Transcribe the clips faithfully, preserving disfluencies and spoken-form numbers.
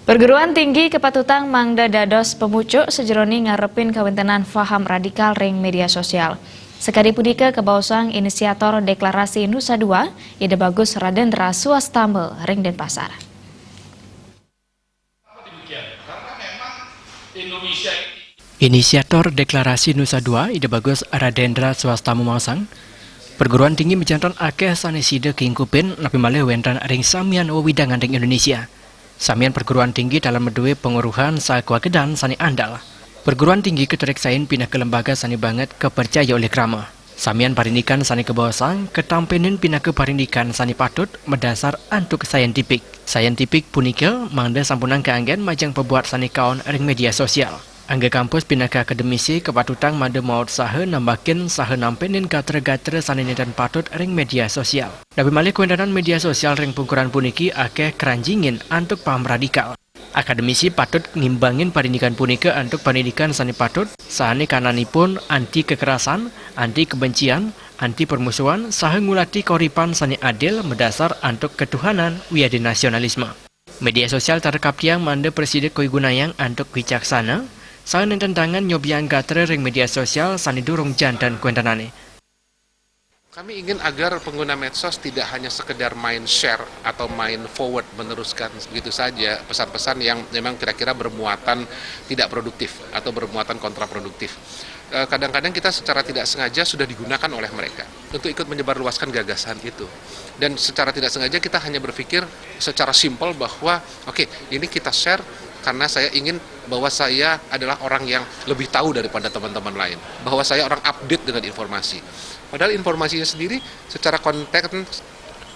Perguruan Tinggi Kepatutang mangda dados pemucuk sejerone ngarepin kawéntenan faham radikal ring media sosial. Sakadi punika kabaosang inisiator deklarasi Nusa Dua, Ida Bagus Radendra Swastama ring Denpasar. Inisiator deklarasi Nusa Dua, Ida Bagus Radendra Swastama maosang, perguruan tinggi majanten akeh sane sida kingkupin napi malih wenten ring samian wewidangan ring Indonesia. Samian perguruan tinggi taler madue panguruhan saha kawagedan sane andal. Perguruan tinggi katriksain pinaka lembaga sane banget kapercaya olih krama. Samian parindikan sane kabaosang katampenin pinaka parindikan sane patut madasar antuk saintifik. Saintifik punika mangda sampunang kaanggen majeng pabuat sane kaon ring media sosial. Angga kampus pinaka akademisi kapatutang mada maut saha nambakin saha nampenin gatra-gatra sane nenten patut ring media sosial. Napi malih kawéntenan media sosial ring pungkuran puniki akeh kranjingin antuk paham radikal. Akademisi patut ngimbangin parindikan punika antuk parindikan sane patut, sane kananipun anti kekerasan, anti kebencian, anti permusuhan, saha ngulati kauripan sane adil madasar antuk ketuhanan wiadin nasionalisme. Media sosial tarekap tiang mangda prasida kawigunayang antuk wicaksana, saha nenten tangan nyobiahang gatra ring media sosial sane durung janten kawéntenane. Kami ingin agar pengguna medsos tidak hanya sekedar main share atau main forward, meneruskan begitu saja pesan-pesan yang memang kira-kira bermuatan tidak produktif atau bermuatan kontraproduktif. Eh, kadang-kadang kita secara tidak sengaja sudah digunakan oleh mereka untuk ikut menyebarluaskan gagasan itu. Dan secara tidak sengaja kita hanya berpikir secara simpel bahwa, oke, ini kita share karena saya ingin bahwa saya adalah orang yang lebih tahu daripada teman-teman lain, bahwa saya orang update dengan informasi. Padahal informasinya sendiri secara konten,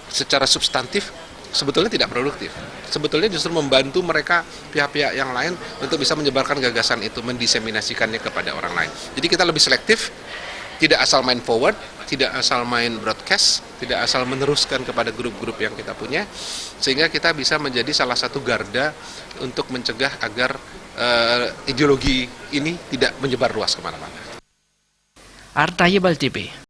secara substantif, sebetulnya tidak produktif. Sebetulnya justru membantu mereka, pihak-pihak yang lain, untuk bisa menyebarkan gagasan itu, mendiseminasikannya kepada orang lain. Jadi kita lebih selektif, tidak asal main forward, tidak asal main broadcast, tidak asal meneruskan kepada grup-grup yang kita punya, sehingga kita bisa menjadi salah satu garda untuk mencegah agar eh, ideologi ini tidak menyebar luas kemana-mana. Artaya Bal T V.